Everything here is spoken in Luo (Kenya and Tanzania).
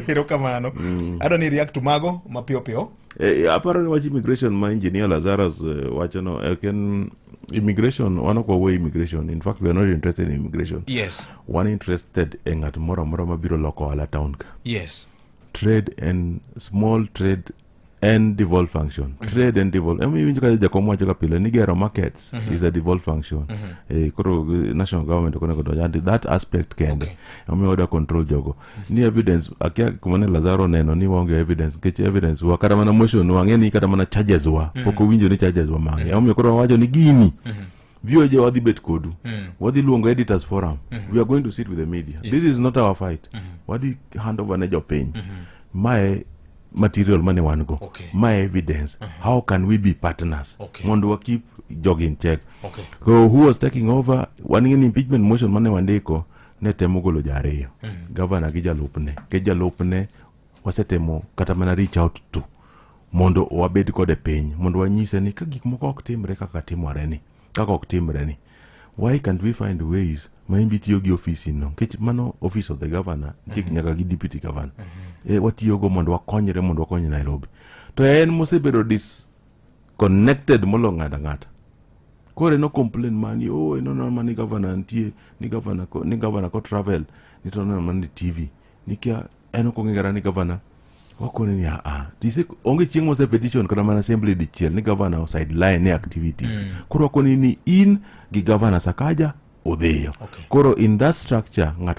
Erokamano. Adwa ni react to mago mapiyo piyo. Aparo ni wach immigration ma Engineer Lazarus wachono ok en immigration. Wan ok wawuoyo immigration. In fact, we are not interested in immigration. Wan interested e ng'at moro amora mabiro loko ohala town ka. Trade and small trade and devolved function. Trade and devolved ema iwinjo ka jakom wacho ga pile ni gero markets is a devolved function. Koro national government ok onego donj and that aspect kende. Omiyo wadwa control jogo ni evidence. Akia kuma ne Lazaro neno ni waonge evidence, nikech evidence wa, kata mana motion wa, ng'e ni kata mana charges wa pok owinjo ni charges wa mage. Omiyo koro wawacho ni gini VOJ wadhi bet kodu, wadhi luongo editors forum. We are going to sit with the media. This is not our fight. Wadhi hand over ne jopiny mae material mane wan go, mae evidence. How can we be partners mondo wa keep jogi in check? So who was taking over? Wan ng'e ni impeachment motion mane wandiko ne temo golo jariyo, governor gi jalupne, nikech jalupne wasetemo kata mana reach out to mondo wabed kode piny mondo wanyise ni ka gik moko ok timre kaka timore ni, kaka ok timre ni, why can't we find ways ma imbi tiyo gi ofisi no? Nikech mano office of the governor nitie nyaka gi deputy governor. Watiyogo mondo wakonyre, mondo wakony Nairobi. To en mosebedo disconnected molo ng'ato ang'ata. Koro en o complain mani, oh, en oneno mani governor nitie ni governor ko, ni governor ko travel ni to oneno mani TV nikia en ok ong'e kata ni governor wakone ni aa tise onge chieng' mose petition kata mana assembly dichiel ni governor o sideline ni activities. Koro wakoni ni in gi Governor Sakaja udhiyo. Koro in that structure ng'at